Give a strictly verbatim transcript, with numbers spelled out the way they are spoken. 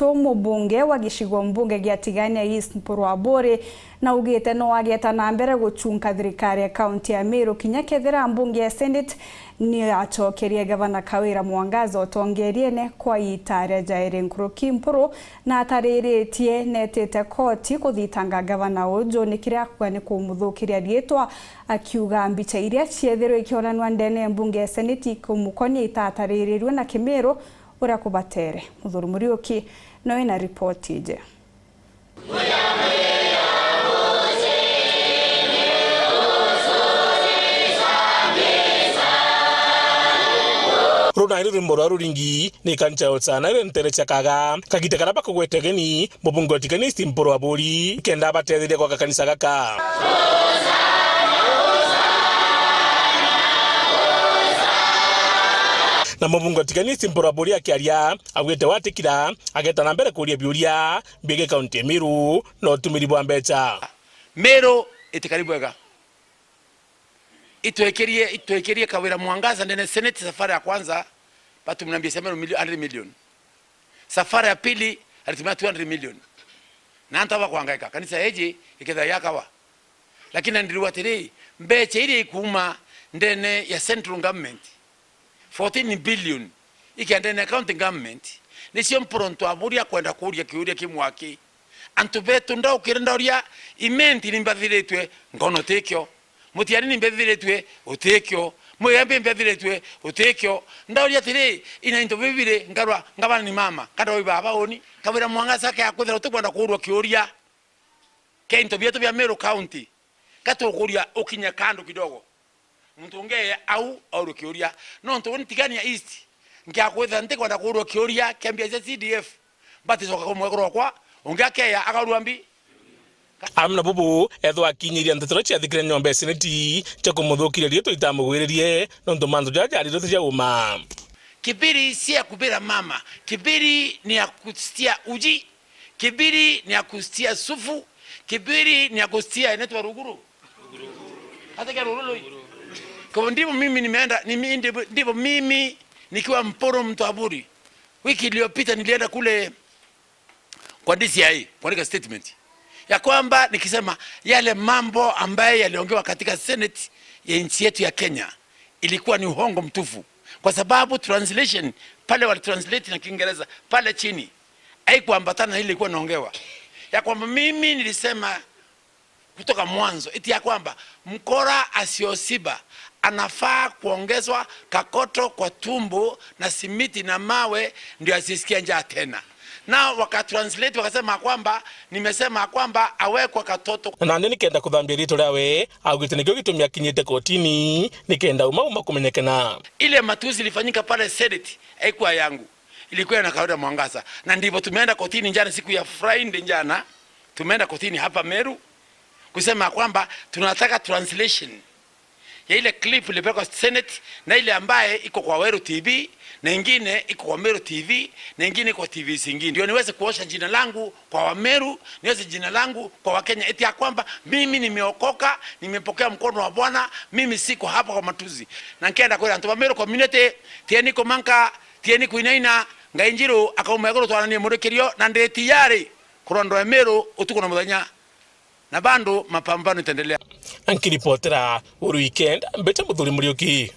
Mubunge wa gicigo mbunge gia Tigania East Mpuru Aburi naugite no ageta na mbere guchunka thirikari ya kaunti ya Meru kinya kethira mbunge ya Senate ni acokerie gavana Kawira Mwangaza utongeriene kwa iita ria jairi. Nkuruki, Mpuru na atariritie netite koti kuthitanga gavana uju ni kiria akuga ni kumuthukiria riitwa, akiuga mbicha iria ciethirwe ikionanua ndene ya mbunge ya Senate ikumukonia itatariririrwe na Kimiru uria kubatere. Muthuri Muriuki noe na ripoti iji. Runa ni rwimbo rwa ruringi ni kanisa ya Osana iri ntere cia Kaga. Kagita karia bakugwete geni, mubunge wa Tigania East Mpuru Aburi kenda abatetheria gwaka kanisa gaka. Na mubunge wa Tigania East Mpuru Aburi akiaria, augite watikira ageta na mbere kuria biuria bigie kaunti ya Meru na utumiri bwa mbecha. Meru itikari bwega. Itwekerie, itwekerie Kawira Mwangaza ndene Senate safari ya kwanza, batumira mbeca Meru milio-, hundred million. Safari ya pili, alitumia two hundred million. Na antu aba kwangaika, kanisa eji iketha yakawa. Lakini ndirigwa atiri, mbecha iria ikuuma ndene ya central government, fourteen billion, ikia ndene ya county government, nicio Mpuru Aburi akwenda kuuria kiuria kimwe aki. Antu betu ndaukire ndauria, Imenti ni mbathiritwe, ngono tikio. Mutiani ni mbathiritwe, utikio. Muiembe mbathiritwe, utikio. Ndauria atiri, ina into bibiri, ngarwa, ngabana ni mama, kandwa wi baba uni. Kawira Mwangaza ke akwithira utikwenda kuurwa kiuria kia into bietu bia Meru County. Katukuria ukinye kando kidogo. Muntu ungeya au aurwe kiuria. Nontu uni Tigania East, ngiakwithira ntikwenda kuurwa kiuria kia mbia cia C D F, mbaticoka kumwekuru wakwa, ungi akeya akarua mbi. Amwe na bubu, ethwa akinyiria nteto iria ciathikire nyomba ya seneti cia kumuthukiria riitwa itamugwiririe, nontu mantu jaria jarirwe ti ja uma. Kibiri si ya kubira mama, kibiri ni ya kutia uji. Kibiri ni ya kutia sufu, kibiri ni ya kutia inaitwa ruguru. Hata kia ruguru. Kwa hivyo ndivyo mimi nimeenda, ni mi-, ndivyo, ndivyo mimi nikiwa Mpuru Mtwaburi. Wiki iliyopita nilienda kule kwa D C I kuandika statement ya kwamba nikisema yale mambo ambayo yaliongewa katika Senate ya nchi yetu ya Kenya ilikuwa ni uongo mtupu, kwa sababu translation pale walitranslate na Kiingereza pale chini haikuambatana na ile ilikuwa inaongewa, ya kwamba mimi nilisema kutoka mwanzo eti ya kwamba mkora asiosiba anafaa kuongezwa kakoto kwa tumbo na simiti na mawe ndio asisikie njaa tena. Nao wakatranslate wakasema kwamba nimesema kwamba awekwa katoto. Na nandi nikenda kuthambia riitwa riawe, augite nikio gitumi akinyite kotini, nikenda uma uma kumenyekana. Ile matusi ilifanyika pale Senate haikuwa yangu, ilikuwa ya Kawira Mwangaza, na ndivyo tumeenda kotini jana, siku ya Friday jana, tumeenda kotini hapa Meru kusema kwamba tunataka translation ya ile clip ilipelekwa Senate na ile ambaye iko kwa Weru T V na ingine iko kwa Meru T V na ingine iko kwa T V zingine, ndio niweze kuosha jina langu kwa Wameru, niweze jina langu kwa Wakenya, eti ya kwamba mimi nimeokoka, nimepokea mkono wa Bwana, mimi siko hapa kwa matusi. Na nkenda kwira antu ba Meru community, tieni kumanka, tieni kuinaina, Ngai Njiru akauma iguru twananie murikirio, na ndi tiyari kurondwa Meru utuku na muthenya, na bado mapambano itaendelea. Nkiripotera Weru Weekend, mbite Muthuri Muriuki.